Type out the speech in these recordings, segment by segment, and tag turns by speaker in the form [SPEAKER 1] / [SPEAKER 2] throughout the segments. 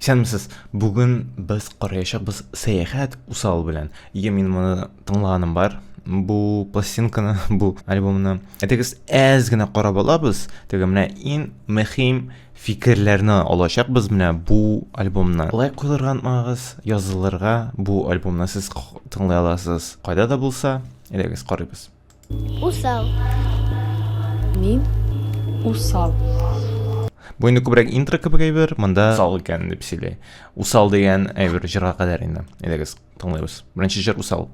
[SPEAKER 1] Исәнмесез! Бүген без караячакбыз Сәяхәт Усал белән. Ие, мин моны тыңлаганым бар. Бу пластинканы, бу альбомны. Әйдәгез, әз генә карап алабыз. Теге менә иң мөһим фикерләрне алачакбыз менә бу альбомнан. Лайк куелырга онытмагыз, язылырга бу альбомны сез тыңлый аласыз. Кайда да булса, әйдәгез карыйбыз.
[SPEAKER 2] Усал.
[SPEAKER 3] Мин усал.
[SPEAKER 1] Бу инде күбрәк интро кебек әйбер, монда усал икән дип сөйли. Усал дигән әйбер җырга кадәр инде. Әйдәгез, тыңлыйбыз. Беренче җыр усал.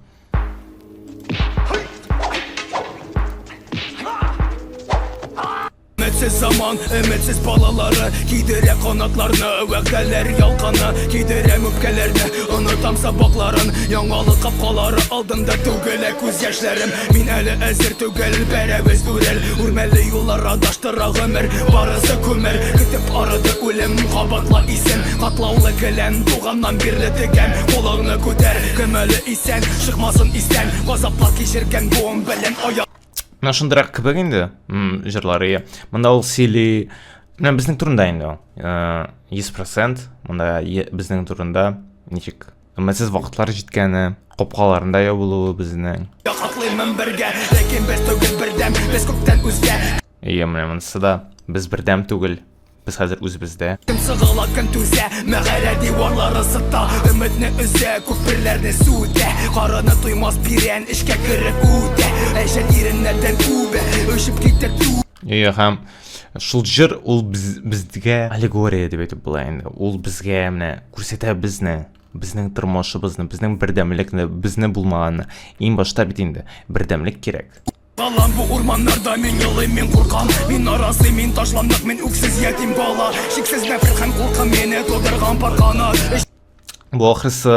[SPEAKER 4] Өметсез заман, өметсез балалары Кидерә канатларны, вәгъдәләр ялканы Кидерәм үпкәләрне, онытам сабакларын Яңалык капкалары алдында түгелә күз яшьләрем Мин әле әзер түгел, бәрәбез үрел Үрмәле юллар адаштыра гомер, барысы күмер Көтеп арыды үлем, кабатла исем Катлаулы келәм, туганнан бирле тегәм Кулыңны күтәр, кем әле исән, чыкмасын истән Газаплар кичергән буын белән аяк
[SPEAKER 1] Менә шундыйрак кебек инде җырлары. Монда ул сөйли, менә безнең турында инде ул. 100% монда безнең турында ничек өметсез вакытлар җиткәне, капкаларында ябылуы безнең.
[SPEAKER 4] Атлыймын бергә, ләкин без түгел бердәм, без күптән үзгә.
[SPEAKER 1] Ие, менә монысы да без бердәм түгел. Без хәзер үзебездә.
[SPEAKER 4] Кем сыгыла, кем түзә, мәгарә диварлары сыта, өметне өзә, күперләрне сүтә, карыны туймас бирән, эчкә кереп үтә, әҗәл иреннәрдән үбә, очып китә тү.
[SPEAKER 1] Ие, һәм шул җыр ул без, безгә аллегория дип әйтеп була инде. Ул безгә менә күрсәтә безне, безнең тормышыбызны, безнең бердәмлекне, безне булмаганны. Иң башта бит инде бердәмлек кирәк.
[SPEAKER 4] Калам бу урманнарда, мин елыйм, мин куркам, мин наразый, мин ташландык, мин үксез ятим бала. Чиксез нәфрәт һәм курку мине тудырган пар канат.
[SPEAKER 1] Бу ахрысы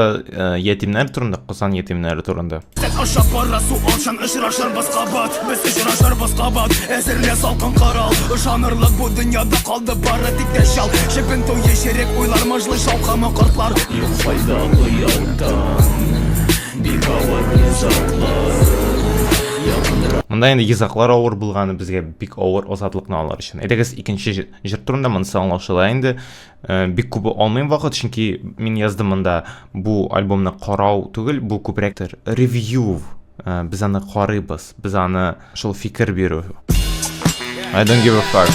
[SPEAKER 1] ятимнәр турында, Казан ятимнәре турында.
[SPEAKER 4] Сәт аша бара су алшан, очрашырбыз кабат, без очрашырбыз кабат. Әзерлә салкын корал, ышанырлык бу дөньяда калды бары тик дәҗҗал. Чебен туе черек уйлар, мыжлый шаукымы кортлар.
[SPEAKER 5] Юк файда ояттан, бик авыр йозаклар. Якынрак.
[SPEAKER 1] Монда инде йозаклар авыр булганы безгә бик авыр азатлыкны алыр өчен. Әйдәгез икенче җыр турында монысы аңлашыла инде. Бик күп алмыйм вакыт, чөнки мин яздым монда бу альбомны карау түгел, бу күбрәк ревью. Без аны карыйбыз, без аны шул фикер бирү. I don't give a fuck.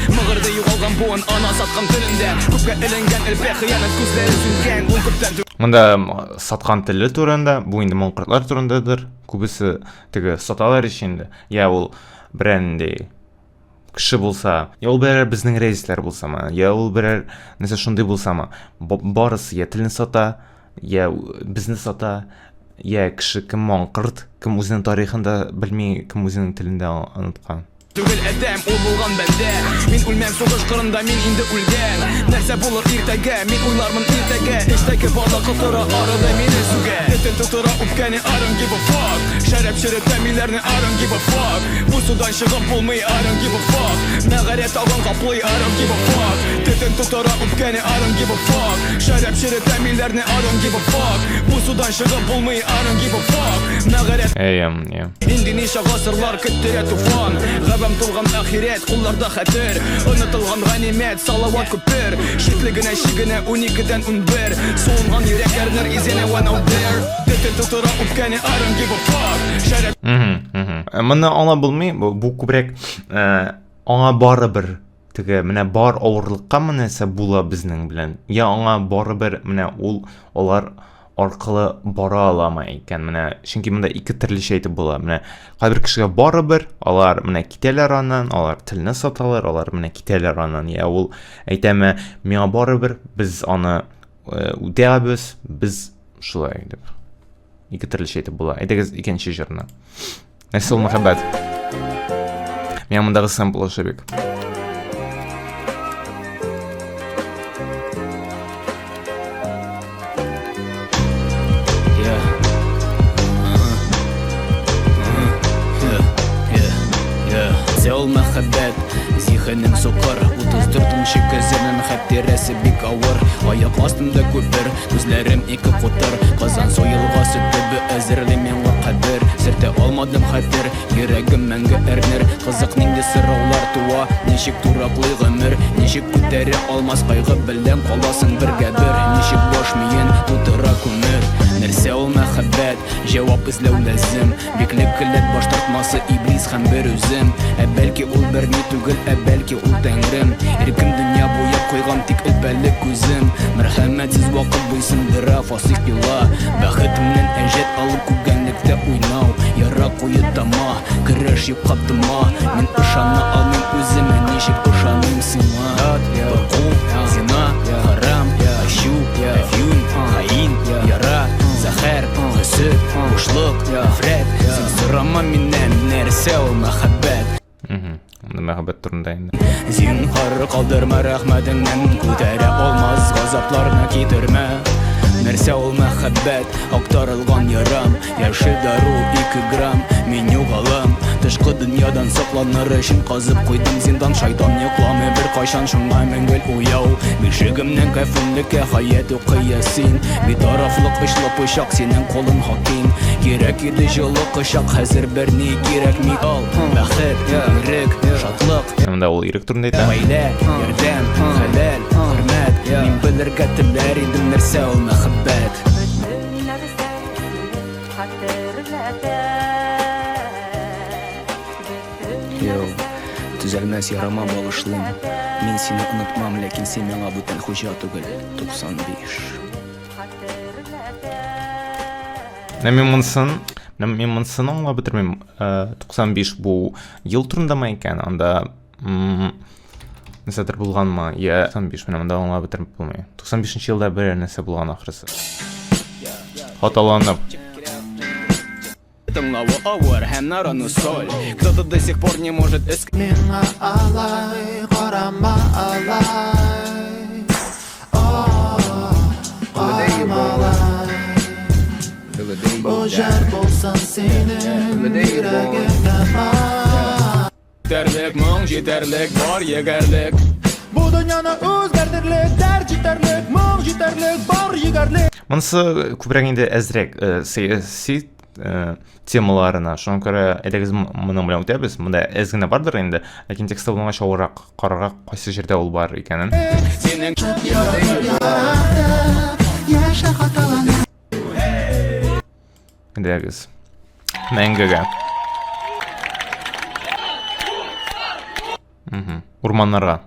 [SPEAKER 4] Мыгырды югалган буын ана саткан телендә Күпкә эленгән элпә хыянәт күзләре сүнгән Ул күптән
[SPEAKER 1] Монда саткан теле турында, бу инде маңкортлар турындадыр. Күбесе теге саталар ич инде. Я ул берәр нинди кеше булса, я ул берәр безнең рәисләр булсамы, я ул берәр нәрсә шундый булсамы, барысы я телне сата, я безне сата, я кеше кем маңкорт, кем үзенең тарихын да белми, кем үзенең телен дә оныткан.
[SPEAKER 4] Түгел адәм, ул булган бәндә. Мин үлмәм сугыш кырында, мин инде үлгән. Нәрсә булыр иртәгә, мин уйлармын иртәгә. Эчтәге барлык котыра, арыды мине сүгә. Төтен тутыра үпкәне, I don't give a fuck. Шәраб черетә миләрне, I don't give a fuck. Бу судан чыгып булмый, I don't give a fuck. Мәгарә тагын каплый, I don't give a fuck. Төтен тутыра үпкәне, I don't give a fuck. Шәраб черетә миләрне, I don't give a fuck. Бу судан чыгып булмый, I don't give a fuck. Мәгарә
[SPEAKER 1] Әй, yeah.
[SPEAKER 4] Инде ничә гасырлар көттерә туфан. Гавәм тулган ахирәт, кулларда хәтер. Онытылган ганимәт, салават күпер. Читлегенә чигенә уникедән 11. Суынган йөрәк әрнер, is anyone out there? Төтен тутыра үпкәне, I don't give a fuck. Шәрәп
[SPEAKER 1] Моны аңлап булмый, бу күбрәк аңа барыбер теге менә бар авырлыкка нәрсә була безнең белән. Я аңа барыбер менә ул алар аркылы бара аламы икән менә чөнки монда ике төрлечә әйтеп була менә кайбер кешегә барыбер алар менә китәләр аннан алар телне саталар алар менә китәләр аннан я ул әйтәме миңа барыбер без аны үтәбез без шулай дип ике төрлечә әйтеп була әйдәгез икенче җырны нәрсә ул мәхәббәт миңа мондагы сэмпл ошый бик.
[SPEAKER 4] Ул мәхәббәт. Зиһенем сукыр, 34 нче көзенең хәтирәсе бик авыр. Аяк астымда күпер, күзләрем ике кутыр. Казансу елгасы төбе әзерли миңа кабер. Сөртә алмадым хәтер, йөрәгем мәңге әрнер. Кызык нинди сораулар туа, ничек тураклый гомер, ничек күтәрә алмас кайгы белән каласың бергә бер, ничек баш миен тутыра күмер. Нәрсә ул мәхәббәт? Җавап эзләү ләзем. Бикле келәт баш тартмасы иблис һәм бер үзем. Ә бәлки ул берни түгел, ә бәлки ул тәңрем. Иркем дөнья буяп куйган тик элпәле күзем. Мәрхәмәтсез вакыт буйсындыра фасыйк йола. Бәхетемнән әҗәт алып күгәнлектә уйнау. Яра куе тама, көрәш юкка тома. Мин ышана алмыйм үземә, ничек ышаныйм сиңа? Курку, зина, харам, ачу, әфьюн, хаин, яра, зәһәр, хөсет, бушлык, нәфрәт. Син сорама миннән, нәрсә ул мәхәббәт?
[SPEAKER 1] Анда мәхәббәт турында инде.
[SPEAKER 4] Зинһар калдырма рәхмәтеңнән, күтәрә алмас газапларны китермә. Нәрсә ул мәхәббәт? Актарылган ярам, яшел дару 2 грамм, мин югалам. Тышкы дөньядан сакланыр өчен казып куйдым зиндан. Шайтан йокламый беркайчан, шуңа мин гел уяу. Бишегемнән кәфенлеккә хаят укый Ясин. Битарафлык очлы пычак, синең кулың хаким. Кирәк иде җылы кочак, хәзер берни кирәкми. Ал, бәхет, ирек, шатлык.
[SPEAKER 1] Монда ул ирек турында әйтә.
[SPEAKER 4] Гаилә, ярдәм, хәләл, хөрмәт. Мин белергә теләр идем, нәрсә ул мәхәббәт.
[SPEAKER 2] Бөтен нәрсә сине хәтерләтә. Бөтен
[SPEAKER 4] Йоу,
[SPEAKER 2] нәрсә
[SPEAKER 4] төзәлмәс ярама багышлыйм. Мин сине онытмам, ләкин син миңа бүтән хуҗа түгел. 95.
[SPEAKER 2] хәтерләтә.
[SPEAKER 1] Менә мин монысын, менә мин монысын аңлап бетермим. 95 бу ел турындамы икән? Анда нәрсәдер булганмы? Я 95 менә монда аңлап бетереп булмый. 95 елда берәр нәрсә булган ахрысы. Хаталанып.
[SPEAKER 4] Тыңлавы авыр һәм нараны соль. Кто-то до сих пор не может эск...
[SPEAKER 6] Миңа алай карама алай, карама алай. Бу җыр булсын синең йөрәгеңә май.
[SPEAKER 4] Җитәрлек моң, җитәрлек бар егәрлек.
[SPEAKER 6] Бу дөньяны үзгәртерлек дәрт җитәрлек, моң җитәрлек, бар егәрлек.
[SPEAKER 1] Монысы күбрәк инде әзрәк сәяси темаларына. Шуңа күрә әйдәгез моның белән үтәбез. Монда әз генә бардыр инде, ләкин текстта булмагач авыррак карарга кайсы җирдә ул бар икәнен.
[SPEAKER 4] Синең
[SPEAKER 6] Яшә хаталана.
[SPEAKER 1] Әйдәгез. Мәңгегә. Урманнарга.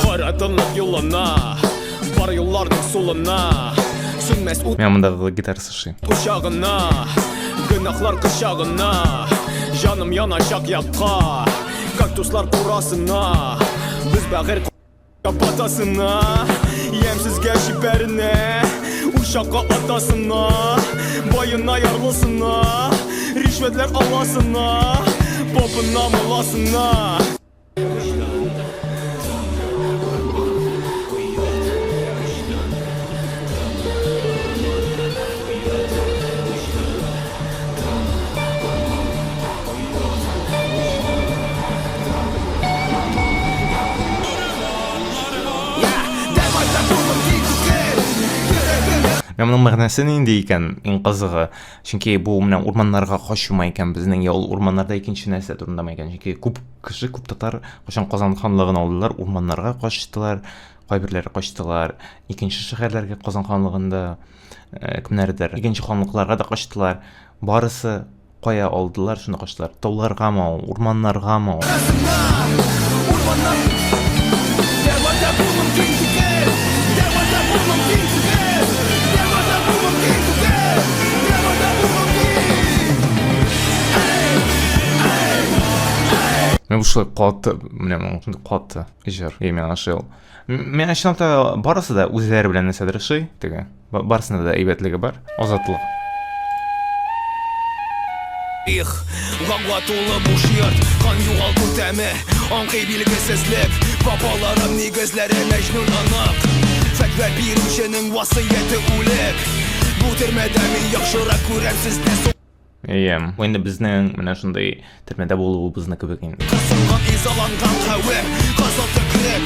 [SPEAKER 4] Кара тынлык юлына, бар юлларның сулына, сүнмәс ут
[SPEAKER 1] Миңа мондагы гитарасы ошый.
[SPEAKER 4] Учагына, гөнаһлар кочагына, җаным яначак якка, кактуслар курасына, без бәгырь батасына, ямьсезгә чибәренә, учакка атасына, баена ярлысына, ришвәтләр аласына, попына мулласына.
[SPEAKER 1] Менә моның мәгънәсе нинди икән, иң кызыгы. Чөнки бу менә урманнарга качумы икән безнең, я ул урманнарда икенче нәрсә турындамы икән. Чөнки күп кеше, күп татар кайчан Казан ханлыгын алдылар, урманнарга качтылар, кайберләре качтылар, икенче шәһәрләргә Казан ханлыгында кемнәрдер, икенче ханлыкларга да качтылар. Барысы кая алдылар, шунда качтылар. Тауларгамы ул, урманнаргамы ул? Менә бу Менә бу шулай каты, менә моның шундый каты җыр. И миңа ошый ул. Миңа чынлап та барысы да үзләре белән нәрсәдер ошый, теге. Барысында да әйбәтлеге бар. Азатлык.
[SPEAKER 4] Их, гауга тулы буш йорт, кан югалту тәме, аңкый билгесезлек, бабаларым нигезләре мәҗнүн онык. Фәтвә бирүченең васыяте үлек. Бу төрмәдә мин яхшырак күрәм сезне.
[SPEAKER 1] Әйе, бу инде безнең менә шундый төрмәдә булуыбызны кебек инде.
[SPEAKER 4] Кысылган, изаланган кавем, кызыл төкрек.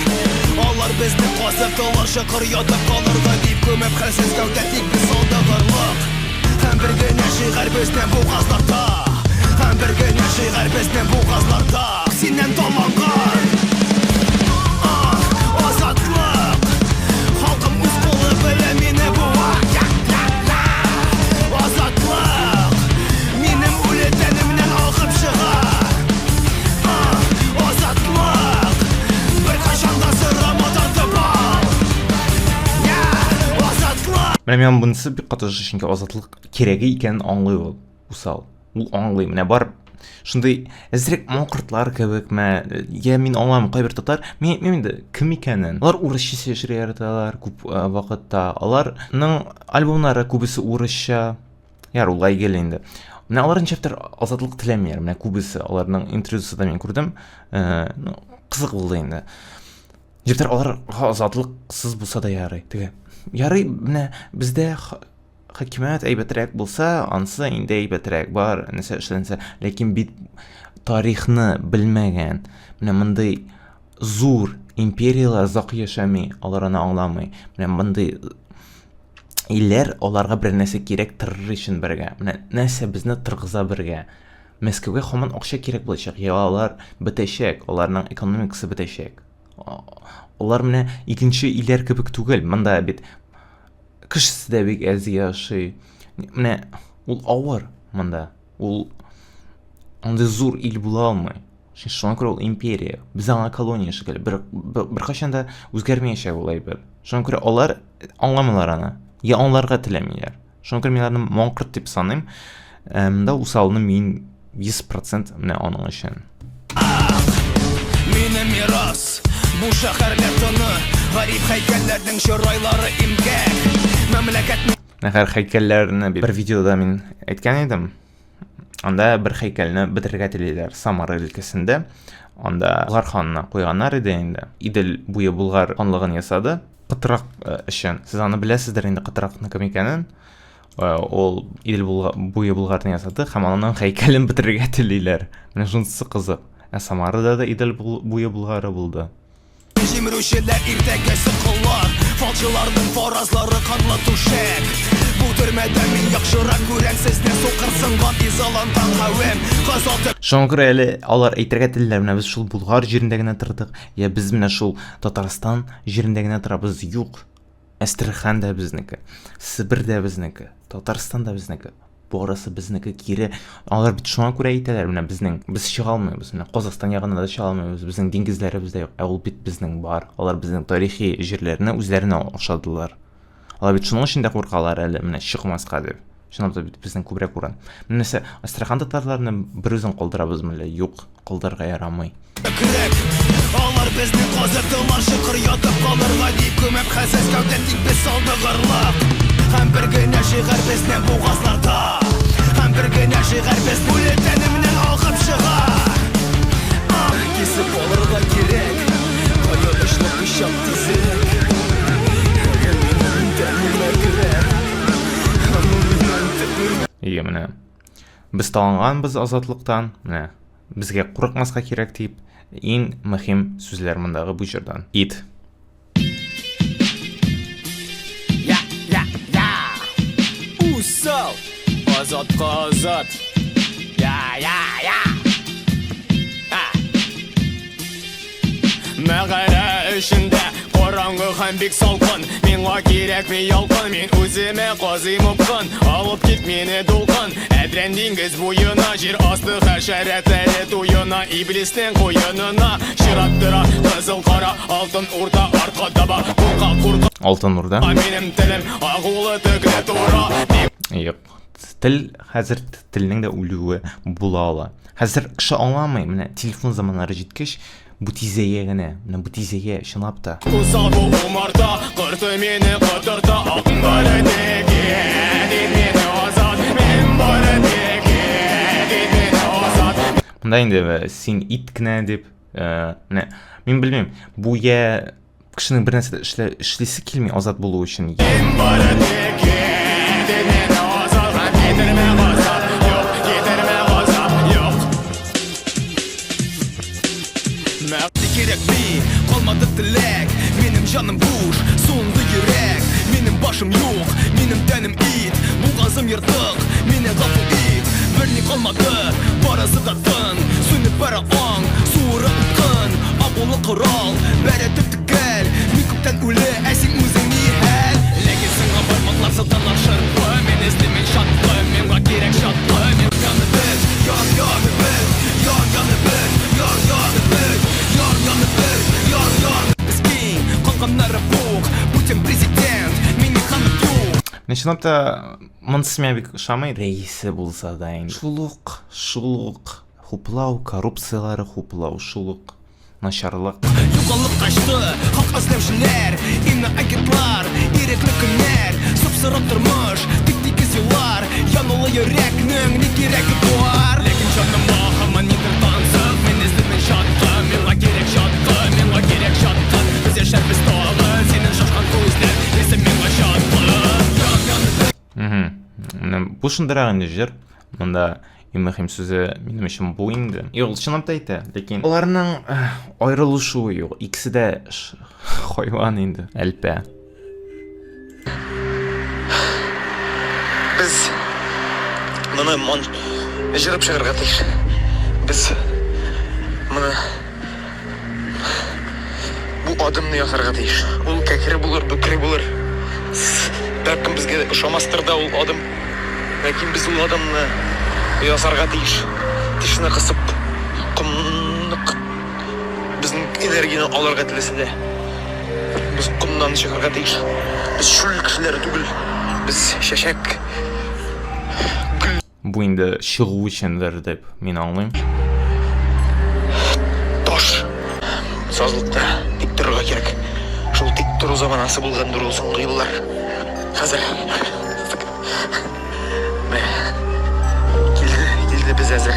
[SPEAKER 4] Алар безне казыктылар, чокыр ятып калырга дип күмеп, хәлсез гәүдә тик без алдыгырлык. Һәм бер генә шигарь безнең бугазларда. Һәм бер генә шигарь безнең бугазларда. Синнән таланган ah, азатлык. Халкым үз кулы белән мине буа. Азатлык минем үле тәнемнән агып чыга. Ah, азатлык беркайчан да сорама тартып ал. Азатлык.
[SPEAKER 1] Менә миңа монысы бик каты ошый, чөнки азатлык кирәге икәнен аңлый ул, усал. Ул аңлый, менә бар шундый әзрәк маңкортлар кебек мә, я мин аңламыйм, кайбер татар, мин мин инде кем икәнен. Алар урысча сөйләшергә яраталар күп э, вакытта. Аларның альбомнары күбесе урысча. Яр, ул гел инде. Менә алар ничектер азатлык теләмиләр. Менә күбесе аларның интервьюсы да мин күрдем. Э, ну, кызык булды инде. Ничектер аларга азатлыксыз булса да ярый. Теге ярый, менә бездә хакимият әйбәтрәк булса, ансы инде әйбәтрәк бар, нәрсә эшләнсә. Ләкин бит тарихны белмәгән, менә мондый зур империяләр озак яшәми, алар аны аңламый. Менә мондый илләр аларга бер нәрсә кирәк торыр өчен бергә. Менә нәрсә безне торгыза бергә. Мәскәүгә һаман акча кирәк булачак, я алар бетәчәк, аларның экономикасы бетәчәк. Алар менә икенче илләр кебек түгел. Монда бит кешесе дә бик әз яши. Менә ул авыр монда. Ул андый зур ил була алмый. Чөнки шуңа күрә ул империя. Без аңа колония шикелле. Бер, беркайчан да үзгәрмәячәк ул әйбер. Шуңа күрә алар аңламыйлар аны. Я аңларга теләмиләр. Шуңа күрә мин аларны маңкорт дип саныйм. Ә, монда усалны мин 100% менә аның өчен.
[SPEAKER 4] Минем мирас, бу шәһәрләр тыны, гарип һәйкәлләрнең чырайлары имгәк. Мәмләкәт
[SPEAKER 1] Нәхәр һәйкәлләрне бер видеода мин әйткән идем. Анда бер һәйкәлне бетерергә телиләр Самара өлкәсендә. Анда Болгар ханына куйганнар иде инде. Идел буе Болгар ханлыгын ясады. Кытрак э, өчен. Сез аны беләсездер инде Кытракның кем икәнен. Э, ул Идел буе Болгарны ясады һәм аның һәйкәлен бетерергә телиләр. Менә шунысы кызык. Ә Самарада да Идел буе Болгары булды.
[SPEAKER 4] Җимерүчеләр иртәгәсе коллар, фалчыларның фаразлары канлы түшәк. Бу төрмәдә мин яхшырак күрәм сезне, сукырсынган, изаланган кавем. Кызыл
[SPEAKER 1] Шуңа күрә әле алар әйтергә телиләр, менә без шул Болгар җирендә генә тордык, я без менә шул Татарстан җирендә генә торабыз. Юк. Әстерхан да безнеке, Себер дә безнеке, Татарстан да безнеке. Барысы безнеке кире. Алар бит шуңа күрә әйтәләр, менә безнең без чыга алмыйбыз, менә Казахстан ягына да чыга алмыйбыз, безнең диңгезләребез дә юк. Ә ул бит безнең бар. Алар безнең тарихи җирләрне үзләренә охшадылар. Алар бит шуның өчен дә куркалар әле, менә чыкмаска дип. Чынлап та бит безнең күбрәк урын. Менә нәрсә, Астрахань татарларны бер үзен калдырабызмы әллә? Юк. Калдырырга ярамый.
[SPEAKER 4] Көрәк. Алар безне казыдылар чокыр ятып калырга дип күмеп хәлсез гәүдә тик без салдыгырлык. Һәм бер генә шигарь безнең бугазларда. Һәм бер генә шигарь без үле тәнемнән агып чыга. Ах, кисеп алырга кирәк. Кая очлы пычак тизрәк. Һәм ул минем тәнемә керә. Һәм ул минем тәнемә.
[SPEAKER 1] Ие, менә. Без таланганбыз азатлыктан, менә безгә курыкмаска кирәк дип, иң мөһим сүзләр мондагы бу җырдан. Ит.
[SPEAKER 4] Я, я, я. Усал. Азатка азат. Я, я, я. А. Мәгарә эчендә караңгы һәм бик салкын. Миңа кирәкми ялкын, мин үземә казыйм упкын. Алып кит мине дулкын, Әдрән диңгез буена, җир асты хәшәрәтләре туена, иблиснең куенына. Чират тора кызыл кара алтын урда артка таба. Курка, курка.
[SPEAKER 1] Алтын урда.
[SPEAKER 4] Минем телем агулы төкле тура.
[SPEAKER 1] Юк. Тел хәзер телнең дә үлүе була ала. Хәзер кеше аңламый, менә телефон заманнары җиткәч, бу тизәя генә, менә бу тизәя, чынлап та.
[SPEAKER 4] Усал бу умарта, корты мине котырта, Ак бары тик ит мине азат, Мин бары тик ит мине азат.
[SPEAKER 1] Монда инде э, син ит кенә дип, э, менә мин белмим, бу я кешенең бер нәрсә дә эшлисе килми азат булу өчен.
[SPEAKER 4] Кирәкми, калмады теләк Минем җаным буш, суынды йөрәк Минем башым юк, минем тәнем ит Бугазым ертык, мине гафу ит Берни калмады, барысы да тын Сүнеп бара аң, суыра упкын Агулы корал, бәрә төп-төгәл Мин күптән үле, ә син үзең ни хәл? Ләкин сиңа бармаклар сылтарлар шырпы Мин эзлимен чаткы, миңа кирәк чаткы Мин янып бет, ян янып бет Ян янып бет, ян янып бет Ян янып бет, ян ян Без киң, калганнары бук Путин президент, Миңнеханов юк.
[SPEAKER 1] Менә чынлап та монысы миңа бик ошамый. Рәисе булса да инде. Шул ук, шул ук хуплау, коррупцияләре хуплау, шул ук начарлык.
[SPEAKER 4] Югалып качты хак эзләүчеләр, иноагентлар, ирекле көннәр, сап-сары тормыш, тик тигез юллар, янулы йөрәкнең ни кирәге бар? Ләкин җаныма һаман нидер тансык, мин эзлимен чаткы, миңа кирәк чаткы, миңа кирәк чаткы, без яшәрбез тагын, синең шашкан күзләр, бирсен миңа чаткы. Ян янып
[SPEAKER 1] Менә бу шундыйрак инде җыр. Монда иң мөһим сүзе минем өчен бу инде. Юк, ул чынлап та әйтә, ләкин аларның аерылышуы юк. Икесе дә хайван инде, әлпә.
[SPEAKER 7] Без моны мон җырып чыгарга тиеш. Без моны Бу адымны ясарга тиеш. Ул кәкре булыр, бөкре булыр. Бәлкем безгә ошамастыр да ул адым. Ләкин без ул адымны ясарга тиеш. Тешне кысып, комны безнең энергияне алырга теләсә дә, без комнан чыгарга тиеш. Без чүл кешеләре түгел. Без чәчәк, гөл.
[SPEAKER 1] Бу инде чыгу өчендер дип мин аңлыйм.
[SPEAKER 7] Таш. Сазлыкта тик торырга кирәк. Шул тик тору заманасы булгандыр ул соңгы еллар. Хәзер килде, килде без әзер.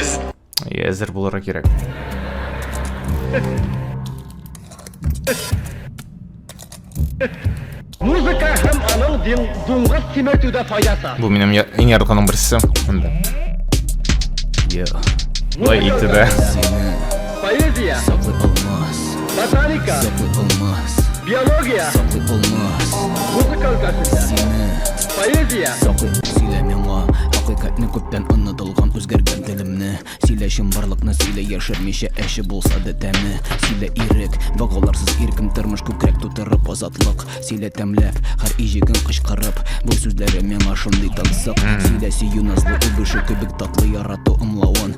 [SPEAKER 7] Без
[SPEAKER 1] Әзер булырга кирәк.
[SPEAKER 6] Музыка һәм аның дуңгыз симертүдә файдасы.
[SPEAKER 1] Бу минем иң яратканым берсе. Монда. Болай итте дә.
[SPEAKER 6] Поэзия.
[SPEAKER 5] Саклый алмас.
[SPEAKER 6] Ботаника.
[SPEAKER 5] Саклый алмас.
[SPEAKER 6] Биология.
[SPEAKER 5] Саклый алмас.
[SPEAKER 6] Музыка өлкәсендә.
[SPEAKER 5] Сине.
[SPEAKER 6] Поэзия.
[SPEAKER 5] Саклый. Сөйлә миңа хакыйкатьне күптән онытылган үзгәргән телемне. Сөйлә чынбарлыкны, сөйлә яшермичә, әче булса да тәме. Сөйлә ирек, багаларсыз иркен тормыш, күкрәк тутырып азатлык. Сөйлә тәмләп, һәр иҗеген кычкырып. Бу сүзләре миңа шундый тансык. Сөйлә сөю назлы үбеше кебек татлы ярату ымлавын.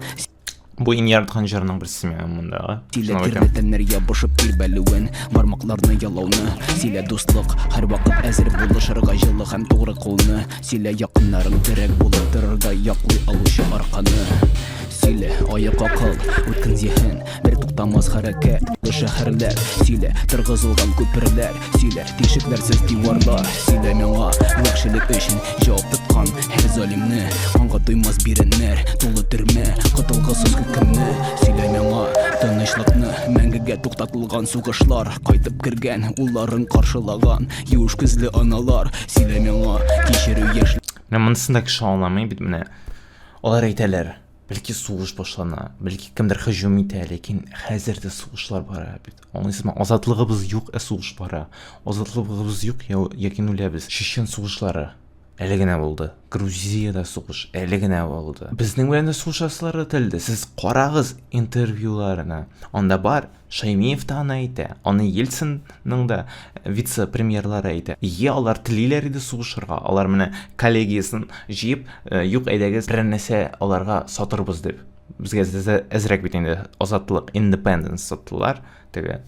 [SPEAKER 1] Бу иң яраткан җырның берсе миңа мондагы.
[SPEAKER 5] Сөйлә
[SPEAKER 1] Шуны
[SPEAKER 5] төрле
[SPEAKER 1] әйтәм.
[SPEAKER 5] тәннәр ябышып тирбәлүен, бармакларны ялауны. Сөйлә дуслык, һәрвакыт әзер булышырга җылы һәм тугры кулны. Сөйлә якыннарың терәк булып торырдай яклый алучы арканы. Сөйлә аек акыл, үткен зиһен, бер туктамас хәрәкәт, шәһәрләр. Сөйлә торгызылган күперләр, сөйлә тишекләрсез диварлар. Сөйлә миңа вәхшилек өчен җавап тоткан һәр залимне, канга туймас бирәннәр, тулы төрмә, котылгысыз хөкемне. Сөйлә миңа тынычлыкны, мәңгегә туктатылган сугышлар, кайтып кергән улларын каршылаган юеш күзле аналар. Сөйлә миңа кичерү яшь.
[SPEAKER 1] Менә монысын да кеше аңламый бит менә. Алар әйтәләр, бәлки сугыш башлана, бәлки кемдер һөҗүм итә, ләкин хәзер дә сугышлар бара бит. Аңлыйсызмы? Азатлыгыбыз юк, ә сугыш бара. Азатлыгыбыз юк, яки үләбез. Чечен сугышлары әле генә булды. Грузиядә сугыш әле генә булды. Безнең белән дә сугышасылар ителде. Сез карагыз интервьюларына. Анда бар Шаймиев та аны әйтә, аны Ельцинның да вице-премьерлары әйтә. Е, алар телиләр иде сугышырга, алар менә коллегиясен җыеп, э, юк, әйдәгез, берәр нәрсә аларга сатырбыз дип. Безгә әзрәк бит инде азатлык, independence саттылар теге.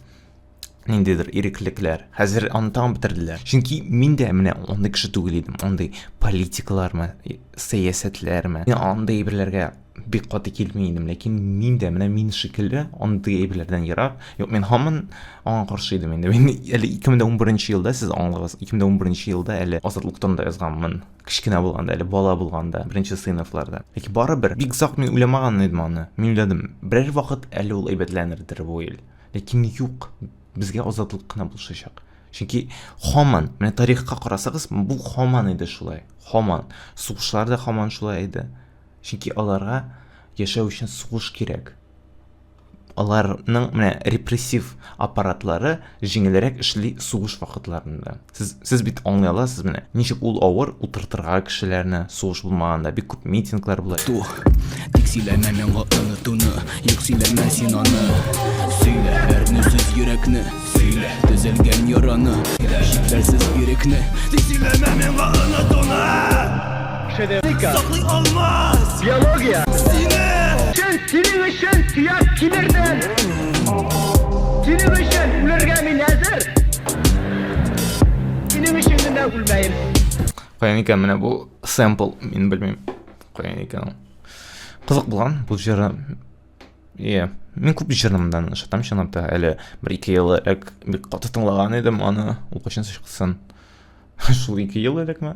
[SPEAKER 1] Ниндидер иреклекләр. Хәзер аны тагын бетерделәр. Чөнки мин дә менә андый кеше түгел идем. Андый политикалармы, сәясәтләрме. Мин андый әйберләргә бик каты килми идем. Ләкин мин дә менә мин шикелле андый әйберләрдән ерак. Юк, мин һаман аңа каршы идем инде. Мин әле 2011 елда, сез аңлагыз, 2011 елда әле Азатлык турында язганмын. Кечкенә булганда, әле бала булганда, беренче сыйныфларда. Ләкин барыбер бик озак мин уйламаган идем аны. Мин уйладым, берәр вакыт әле ул әйбәтләнердер бу ил. Ләкин юк, безгә азатлык кына булышачак. Чөнки һаман, менә тарихка карасагыз, бу һаман иде шулай. Һаман. Сугышлар да һаман шулай иде. Чөнки аларга яшәү өчен сугыш кирәк. Аларның менә репрессив аппаратлары җиңелрәк эшли сугыш вакытларында. Сез, сез бит аңлый аласыз менә, ничек ул авыр утыртырга кешеләрне сугыш булмаганда, бик күп митинглар була.
[SPEAKER 5] Ту, тик сөйләмә миңа онытуны, юк сөйләмә син аны. Сөйлә әрнүсез йөрәкне, сөйлә төзәлгән яраны, чикләрсез ирекне.
[SPEAKER 4] Тик сөйләмә миңа онытуны. Саклый алмас. Биология. Сине.
[SPEAKER 8] Чын синең өчен сөяк кимердем. Синең өчен үлергә мин әзер. Синең өчен генә үлмәем.
[SPEAKER 1] Каян икән менә бу сэмпл, мин белмим. Каян икән ул. Кызык булган бу җыры. Иә, мин күп җырымдан ошатам чынлап та. Әле бер ике ел элек бик каты тыңлаган идем аны. Ул кайчан чыксын? Шул ике ел элекме?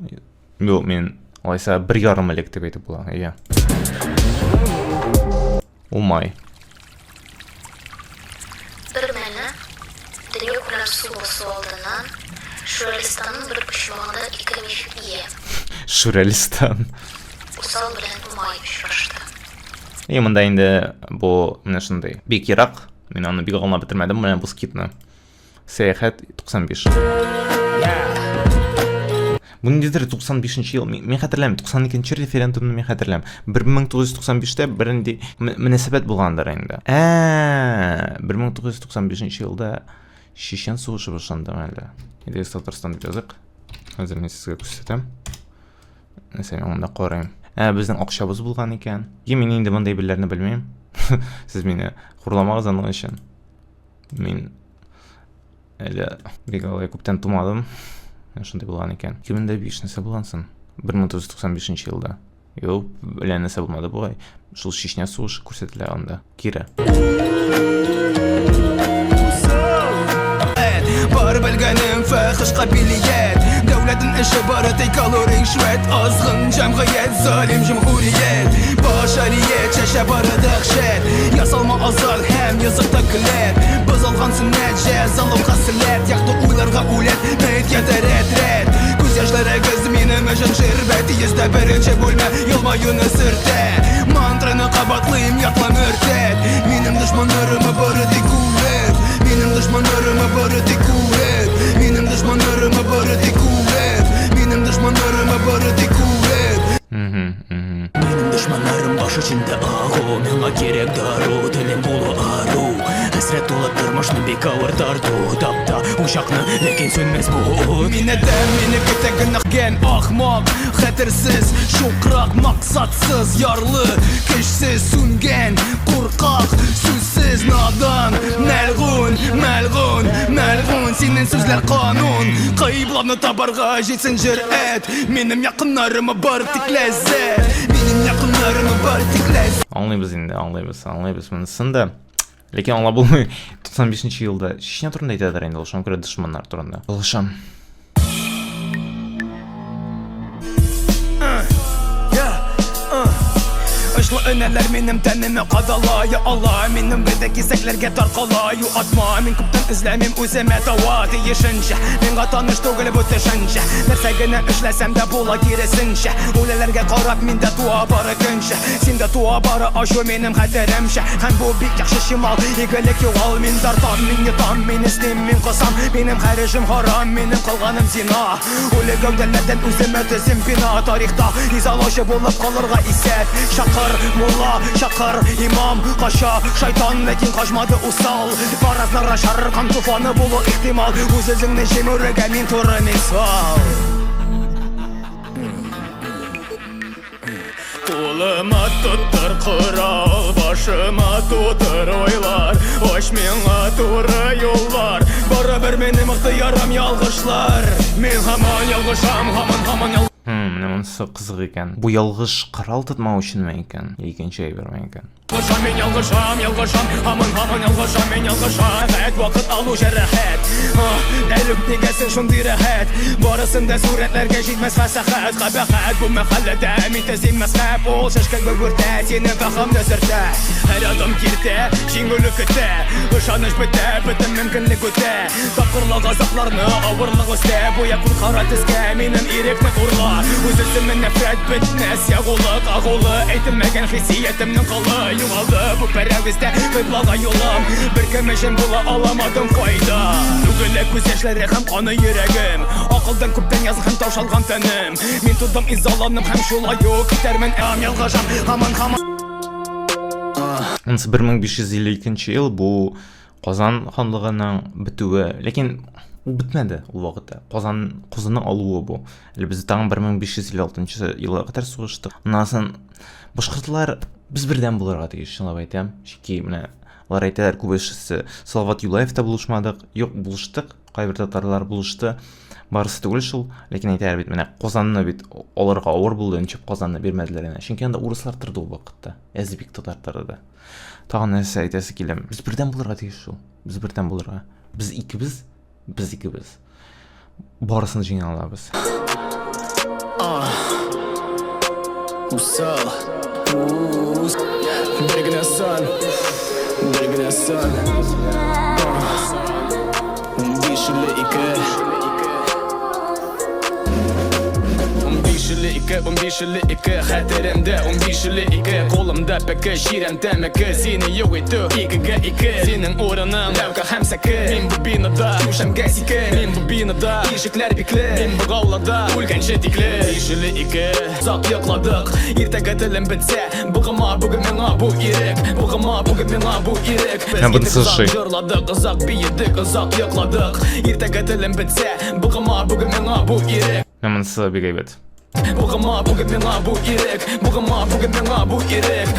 [SPEAKER 1] Юк, мин алайса бер ярым элек дип әйтеп була. Иә. Умай.
[SPEAKER 9] Бер мәлне, дөньякүләм су басу алдыннан, Шүрәлестанның бер почмагында ике мифик ия.
[SPEAKER 1] Шүрәлестан.
[SPEAKER 9] Усал белән Умай очрашты.
[SPEAKER 1] И монда инде бу менә шундый бик ерак. Мин аны бик аңлап бетермәдем, менә бу скитны. Сәяхәт 95. Бу ниндидер 95 ел. Мин хәтерләмим, 92 референдумны мин хәтерләмим. 1995-тә бернинди мөнәсәбәт булгандыр инде. Ә, 1995 елда Чечен сугышы башланды әле. Идегез Татарстан дип язык. Хәзер мин сезгә күрсәтәм. Нәрсә мин монда карыйм. Ә, безнең акчабыз булган икән. Мин инде мондый әйберләрне белмим. Сез мине хурламагыз аның өчен. Мин әле бик алай күптән тумадым. Шундый булган икән. 2005 нәрсә булган соң? 1995 елда. Юк, әллә нәрсә булмады бугай. Шул Чечня сугышы күрсәтелә анда. Кире.
[SPEAKER 4] Бар белгәнем фәхиш кабилият Дәүләтнең эше бары тик алу ришвәт Азгын җәмгыять, залим җөмһүрият Башарият чәчә бары дәһшәт Ясалма азар һәм языкта келәт Бозылган сөннәт, җәзалау хәсрәт Якты уйларга үләт, мәеткә рәт рәт Күз яшьләрегез минем өчен ширбәт Йөздә беренче бүлмә елмаюны сөртә Мантраны кабатлыйм, ятла мөртәт Минем дошманнарыма бары тик үлем Минем дошманнарыма бары тик үлем Минем дошманнарыма бары тик үлем Минем дошманнарыма бары тик үлем
[SPEAKER 5] Минем дошманнарым баш эчендә агу Миңа кирәк дару, телем булу ару Хәсрәт тулы тормышны бик авыр тарту Тапта учакны, ләкин сүнмәс бу ут
[SPEAKER 4] Мин адәм, мине көтә гөнаһгән ахмак Хәтерсез, чукрак, максатсыз, ярлы Көчсез, сүнгән, куркак, сүзсез, надан Мәлгун, мәлгун, мәлгун, синең сүзләр канун Кыйбланы табарга җитсен җөрьәт Минем якыннарыма бары тик ләззәт Минем якыннарыма бары тик ләззәт
[SPEAKER 1] Аңлыйбыз инде, аңлыйбыз, аңлыйбыз монысын да. Ләкин аңлап булмый. 95 елда Чечня турында әйтәдер инде ул, шуңа күрә дошманнар турында. Алышам.
[SPEAKER 4] Очлы энәләр минем тәнемә кадала Я Алла, минем бөтен кисәкләргә таркала Юатма, мин күптән эзләмим үземә дава Тиешенчә, миңа таныш түгел бу төшенчә Нәрсә генә эшләсәм дә була киресенчә Үләләргә карап миндә туа бары көнчә Синдә туа бары ачу минем хәтеремчә Һәм бу бик яхшы чимал, игелек югал Мин тартам, мин йотам, мин эзлим, мин косам Минем һәр эшем харам, минем кылганым зина Үле гәүдәләрдән үземә төзим бина Тарихта изалаучы булып калырга исәп Чакыр, мулла, чакыр, имам Кача, шайтан, ләкин качмады усал Фаразларга чарыркан туфаны булу ихтимал Үз-үзеңне җимерүгә мин туры мисал. Кулыма тоттыр корал, башыма тудыр уйлар, Ач миңа туры юллар. Барыбер минем ихтыярым ялгышлар. Мин һаман ялгышам, һаман һаман ялгышам.
[SPEAKER 1] Хм, менә монысы кызык икән. Бу ялгыш корал тотмау өченме икән? Икенче әйберме икән?
[SPEAKER 4] Ялгышам, мин ялгышам, ялгышам, һаман һаман ялгышам, мин ялгышам. Рәхәт вакыт алу җәрәхәт. Әлүк нигә син шундый рәхәт? Барысын да сурәтләргә җитмәс фәсахәт. Кабахәт бу мәхәлләдә мин төзим мәзхәб. Ул чәчкә гүртә, синең фәхемне сөртә. Һәр адым киртә, җиңүле көтә. Ышаныч бетә, бөтен мөмкинлек үтә. Тапкырлы газапларны авырлык үстә. Буя күл кара төскә минем ирекне урла. Үз үземә нәфрәт бетмәс ягулык агулы. Әйтелмәгән хиссиятемнең колы югалды бу пәрәвездә кыйблага юлым. Беркем өчен була аламадым файда. Түгелә күз яшьләре һәм каны йөрәгем. Акылдан күптән язган һәм таушалган тәнем. Мин тудым изаланып һәм шулай ук китәрмен. Һәм ялгышам, һаман һаман.
[SPEAKER 1] Монысы 1552 ел бу Казан ханлыгының бетүе, ләкин ул бетмәде ул вакытта. Казан Казанны алуы бу. Әле без тагын 1556 елга кадәр сугыштык. Аннан соң башкортлар без бердәм булырга тиеш, чынлап әйтәм. Чөнки менә алар әйтәләр күбесе Салават Юлаевта булышмадык. Юк, булыштык. Кайбер татарлар булышты. Барысы түгел шул, ләкин әйтәләр бит менә Казанны бит алырга авыр булды, ничек Казанны бирмәделәр әнә. Чөнки анда урыслар торды ул вакытта. Әз бик татар торды. Тагын нәрсә әйтәсе килә. Без бердәм булырга тиеш шул. Без бердәм булырга. Без икебез, без икебез. Барысын җиңә алабыз.
[SPEAKER 4] Усал. Бер генә сан. Бер генә сан. 15 52. 15 52, 15 52, хәтеремдә 15 52, кулымда пәке, чирәм тәмәке, сине юк итү, икегә ике, синең урының ләүкә һәм сәке, мин бу бинада, түшәмгә сике, мин бу бинада, ишекләр бикле, мин бу гаулада, үлгәнче тикле. 5 52, озак йокладык, иртәгә телем бетсә, бугыма бүген миңа бу ирек, бугыма бүген миңа бу ирек.
[SPEAKER 1] Ә бунысы
[SPEAKER 4] Озак
[SPEAKER 1] ши.
[SPEAKER 4] җырладык, озак биедек, озак йокладык, иртәгә телем бетсә, бугыма бүген миңа бу ирек.
[SPEAKER 1] Менә монысы бик әйбәт.
[SPEAKER 4] Бугыма бүген миңа бу ирек, бугыма бүген миңа бу ирек.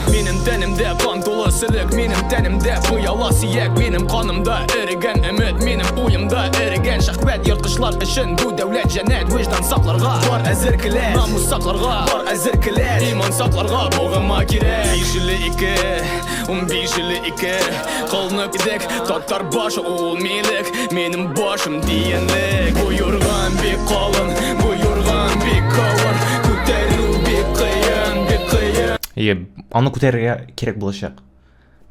[SPEAKER 4] Минем тәнемдә кан тулы сөлек, минем тәнемдә пыяла сөяк, минем канымда эрегән өмет, минем уемда эрегән шәһвәт. Ерткычлар өчен бу дәүләт җәннәт, вөҗдан сакларга бар әзер келәт, намус сакларга бар әзер келәт, иман сакларга бугыма кирәк. 5 52, 15 52, кылны идек, татар башы ул милек, минем башым диянлек. Бу юрган бик калын, бу юрган бик авыр, күтәрү бик кыен, бик кыен.
[SPEAKER 1] Ие, аны күтәрергә кирәк булачак.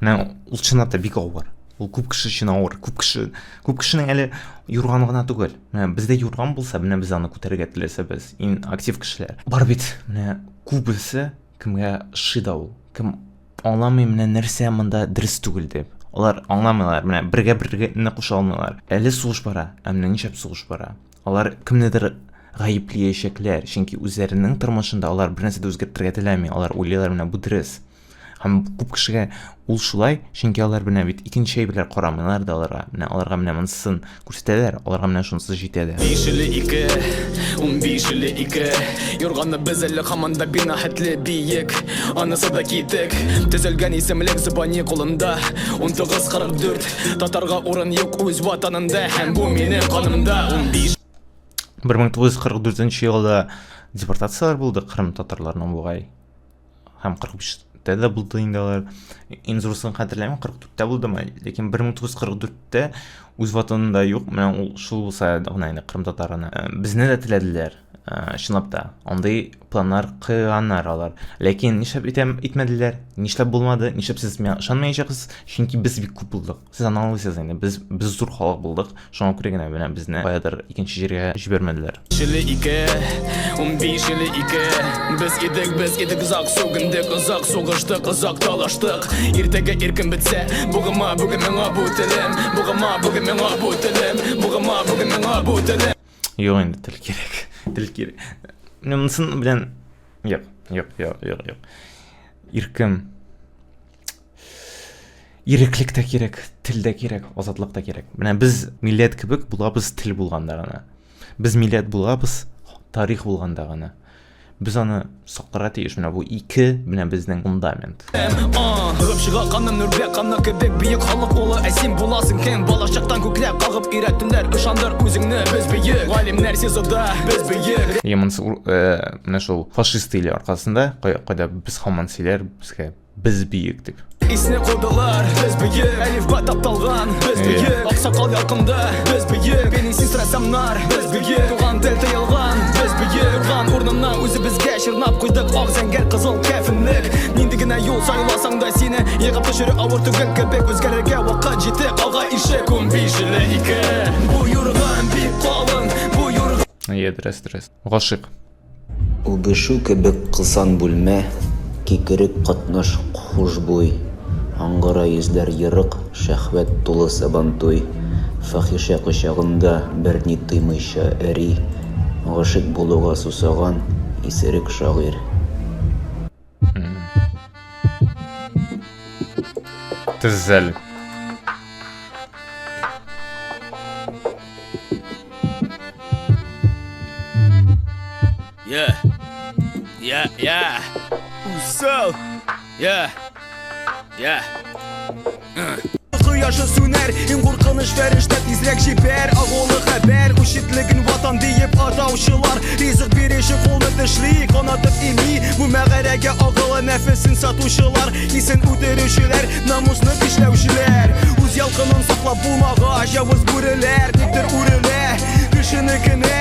[SPEAKER 1] Менә ул чынлап та бик авыр. Ул күп кеше өчен авыр. Күп кеше, күп кешенең әле юрганы гына түгел. Менә бездә юрган булса, менә без аны күтәрергә теләсәбез, иң актив кешеләр. Бар бит, менә күбесе кемгә ошый да ул. Кем аңламый менә нәрсә монда дөрес түгел дип. Алар аңламыйлар, менә бергә бергә куша алмыйлар. Әле сугыш бара, ә менә нишләп сугыш бара? Алар кемнедер гаепләячәкләр, чөнки үзләренең тормышында алар бернәрсә дә үзгәртергә теләми. Алар уйлыйлар, менә бу дөрес. Һәм күп кешегә ул шулай, чөнки алар менә бит икенче әйберләр карамыйлар да аларга. Менә аларга менә монысын күрсәтәләр, аларга менә шунысы җитә дә.
[SPEAKER 4] 5 52, 15 52, юрганы без әле һаман да бина хәтле биек, анысы да китек, төзелгән исемлек зобани кулында. 1944, татарга урын юк үз ватанында, һәм бу минем канымда. 15
[SPEAKER 1] 1944 елда депортацияләр булды Кырым татарларының бугай. Һәм 45-тә дә булды инде алар. Иң зурысын хәтерләмим, 44-тә булдымы? Ләкин 1944-тә үз ватанында юк, менә ул шул булса гына инде Кырым татарына. Безне дә теләделәр, чынлап та. Андый планнар кыйганнар алар. Ләкин нишләп итәм, итмәделәр? Нишләп булмады? Нишләп сез миңа ышанмаячаксыз? Чөнки без бик күп булдык. Сез аны аңлыйсыз инде. Без зур халык булдык. Шуңа күрә генә менә безне каядыр икенче җиргә җибәрмәделәр.
[SPEAKER 4] 52, 15 52, без идек, без идек, озак сүгендек, озак сугыштык, озак талаштык. Иртәгә иркен бетсә, бугыма бүген миңа бу телем, бугыма бүген миңа бу телем, бугыма бүген миңа бу телем.
[SPEAKER 1] Юк инде, тел кирәк. Тел кирәк. Менә монысын белән юк, юк, юк, юк, юк. Иркем. Иреклек тә кирәк, тел дә кирәк, азатлык та кирәк. Менә без милләт кебек булабыз тел булганда гына. Без милләт булабыз тарих булганда гына. Без аны сакларга тиеш. Менә бу ике, менә безнең фундамент.
[SPEAKER 4] Агып чыга каным Нурбек каны кебек бөек халык улы. Ә син буласың кем? Балачактан күкрәк кагып өйрәттеләр. Ышандыр үзеңне, без бөек. Галимнәр СИЗОда, без бөек.
[SPEAKER 1] Я монысы менә шул фашист иле аркасында, кайда без һаман сөйләр, безгә без бөек дип.
[SPEAKER 4] Исне кудылар, без бөек. Әлифба тапталган, без бөек. Аксакал ялкынды, без бөек. Пенисист рәссамнар, без бөек. Туган тел тыелган, без бөек. Юрган урынына үзебезгә чорнап куйдык ак, зәңгәр, кызыл кәфенлек. Нинди генә юл сайласаң да сине егып төшерү авыр түгел кебек. Үзгәрергә вакыт җитте, алга ишек 15.52. Бу юрган бик калын, бу юрган.
[SPEAKER 1] Әйе, дөрес, дөрес. Гашыйк.
[SPEAKER 10] Үбешү кебек кысан бүлмә, Кикерек катнаш хушбуй. Аңгыра йөзләр ерык, Шәһвәт тулы сабантуй. Фахишә кочагында Берни тоймыйча эри, Гашыйк булуга сусаган Исерек шагыйрь.
[SPEAKER 1] Төзәл.
[SPEAKER 4] Yeah. Yeah, yeah. Усал. Yeah. Yeah. Кояшы сүнәр, иң куркыныч фәрештә тизрәк җибәр агулы хәбәр. Үчетлеген ватан диеп атаучылар ризык бирүче кулны тешли, канатып ими. Бу мәгарәгә агыла нәфесен сатучылар, исен үтерүчеләр, намусны тешләүчеләр. Үз ялкынын саклап булмагач, явыз бүреләр никтер үрелә кешенекенә.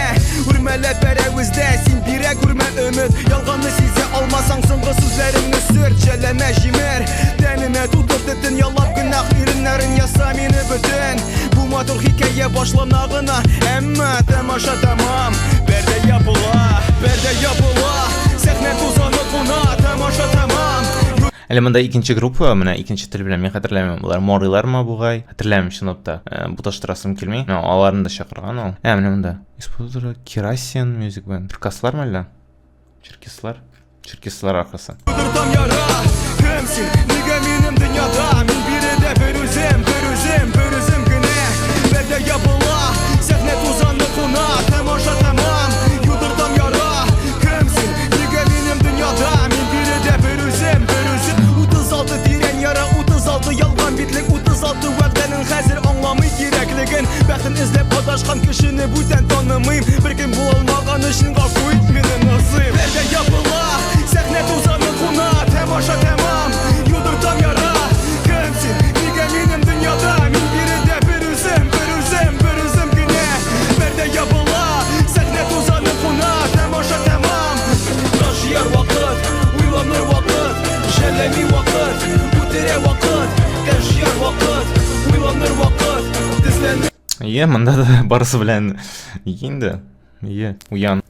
[SPEAKER 4] Үрмәләп пәрәвездә син бирә күрмә өмет. Ялганны сизә алмасаң, соңгы сүзләремне сөрт, жәлләмә, җимер. Тәнемә тутыр төтен, ялап гөнаһ иреннәрен яса мине бөтен. Бу матур хикәя башлана гына, әмма тамаша тәмам. Пәрдә ябыла, пәрдә ябыла, сәхнә тузаны куна, тамаша тәмам.
[SPEAKER 1] Әле монда икенче группа, менә икенче тел белән мин хәтерләмим. Болар морилармы бугай? Хәтерләмим чынлап та. Буташтырасым килми. Менә аларны да чакырган ул. Ә, менә монда. Исполнитель Керасиан Music Band. Черкаслар мәллә? Черкеслар? Черкеслар аркасы.
[SPEAKER 4] Тотам яра, кем син? Нигә минем дөньяда? Мин биредә бер үзем, бер үзем, бер үзем генә. Пәрдә ябыла, сәхнә тузаны куна, тамаша тәмам. Юдыртам яра, кем син? Нигә минем дөньяда? Мин биредә бер үзем, бер үзем. 36 тирән яра, 36 ялган битлек, 36 вәгъдәнең хәзер аңламый кирәклеген. Бәхтен эзләп адашкан кешене бүтән танымыйм. Беркем була алмаган өчен гафу ит мине, насыйп. Пәрдә ябыла, сәхнә тузаны куна, тамаша тәмам. Юдыртам яра, кем син? Нигә минем дөньяда? Мин биредә бер үзем, бер үзем, бер үзем генә. Пәрдә ябыла, сәхнә тузаны куна, тамаша тәмам. Таш җыяр вакыт, уйланыр вакыт, жәлләми вакыт, үтерә вакыт. Таш җыяр вакыт, уйланыр вакыт, тезләнер.
[SPEAKER 1] Е, монда да барысы белән инде. Е, уян.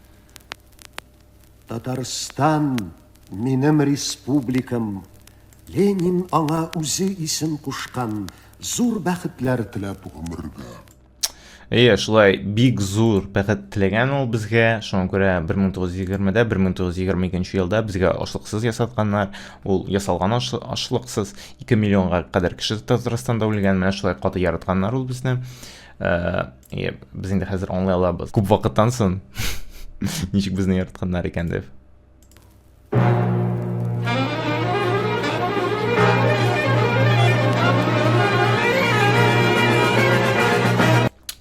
[SPEAKER 11] Татарстан, минем республикам. Ленин аңа үзе исем кушкан, зур бәхетләр теләп гомергә.
[SPEAKER 1] Әйе, шулай бик зур бәхет теләгән ул безгә. Шуңа күрә 1920-дә, 1922 елда безгә ашлыксыз ясатканнар. Ул ясалган ашлыксыз 2 миллионга кадәр кеше Татарстанда үлгән. Менә шулай каты яратканнар ул безне. Без инде хәзер аңлый алабыз. Күп вакыттан соң ничек безне яратканнар икән дип.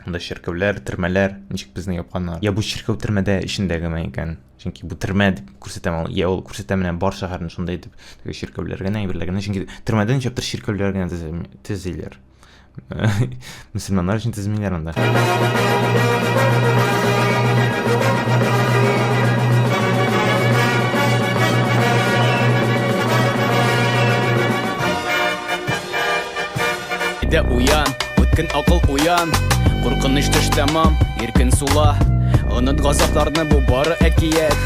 [SPEAKER 1] Монда чиркәүләр, төрмәләр, ничек безне япканнар. Я бу чиркәү төрмәдә эчендәгеме икән? Чөнки бу төрмә дип күрсәтәм ул. Я ул күрсәтә менә бар шәһәрне шундай итеп, теге чиркәүләр генә, әйберләр генә. Чөнки төрмәдә ничектер чиркәүләр генә төзиләр. Мөселманнар өчен төземиләр анда.
[SPEAKER 5] Әйдә уян, үткен акыл уян. Куркыныч төш тәмам, иркен сула. Оныт газапларны, бу бары әкият.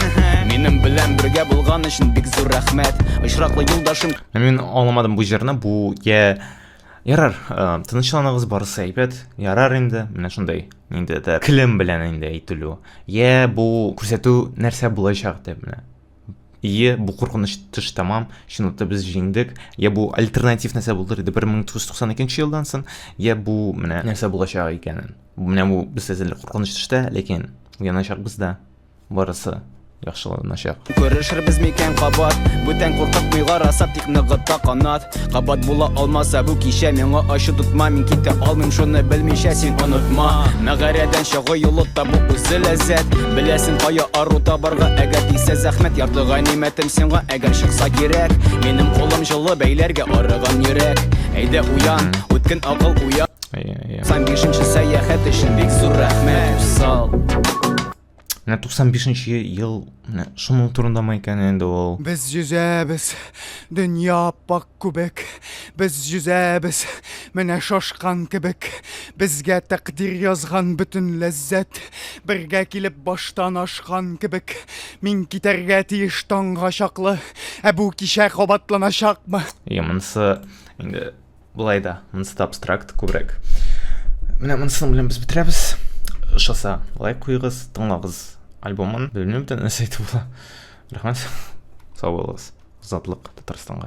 [SPEAKER 5] Минем белән бергә булган өчен бик зур рәхмәт. Очраклы юлдашым.
[SPEAKER 1] Мин аңламадым бу җырны, бу я Ярар, тынычланыгыз, барысы әйбәт. Ярар инде, менә шундый ниндидер килем белән инде әйтелү. Я бу күрсәтү нәрсә булачак дип менә. Ие, бу куркыныч төш тәмам, чынлыкта без җиңдек. Я бу альтернатив нәрсә булдыр иде 1992 елдан соң, я бу менә нәрсә булачак икәнен. Менә бу без әзерлек куркыныч төштә, ләкин уяначакбыз да. Барысы. Яхшыланачак.
[SPEAKER 5] Күрешербез микән кабат? Бүтән куркытмый гарасат, тик ныгыта канат. Кабат була алмаса бу кичә, миңа ачу тотма, мин китә алмыйм шуны белмичә, син онытма. Мәгарәдән чыгу юлы табу үзе ләззәт. Беләсең кая ару табарга, әгәр тисә зәхмәт, ярты ганимәтем сиңа, әгәр чыкса кирәк. Минем кулым җылы, бәйләргә арыган йөрәк. Әйдә уян, үткен акыл уян. 95 сәяхәт өчен бик зур рәхмәт, усал.
[SPEAKER 1] Менә 95 ел, менә шуның турындамы икән инде ул?
[SPEAKER 4] Без йөзәбез, дөнья аппак күбек. Без йөзәбез, менә шашкан кебек. Безгә тәкъдир язган бөтен ләззәт бергә килеп баштан ашкан кебек. Мин китәргә тиеш таңга чаклы. Ә бу кичә кабатланачакмы?
[SPEAKER 1] Иә, монысы инде Болай да, монысы да абстракт күбрәк. Менә монысын белән без бетерәбез. Ошаса, лайк куегыз, тыңлагыз альбомын. Белмим, бүтән нәрсә әйтеп була. Рәхмәт. Сау булыгыз. Затлык Татарстанга.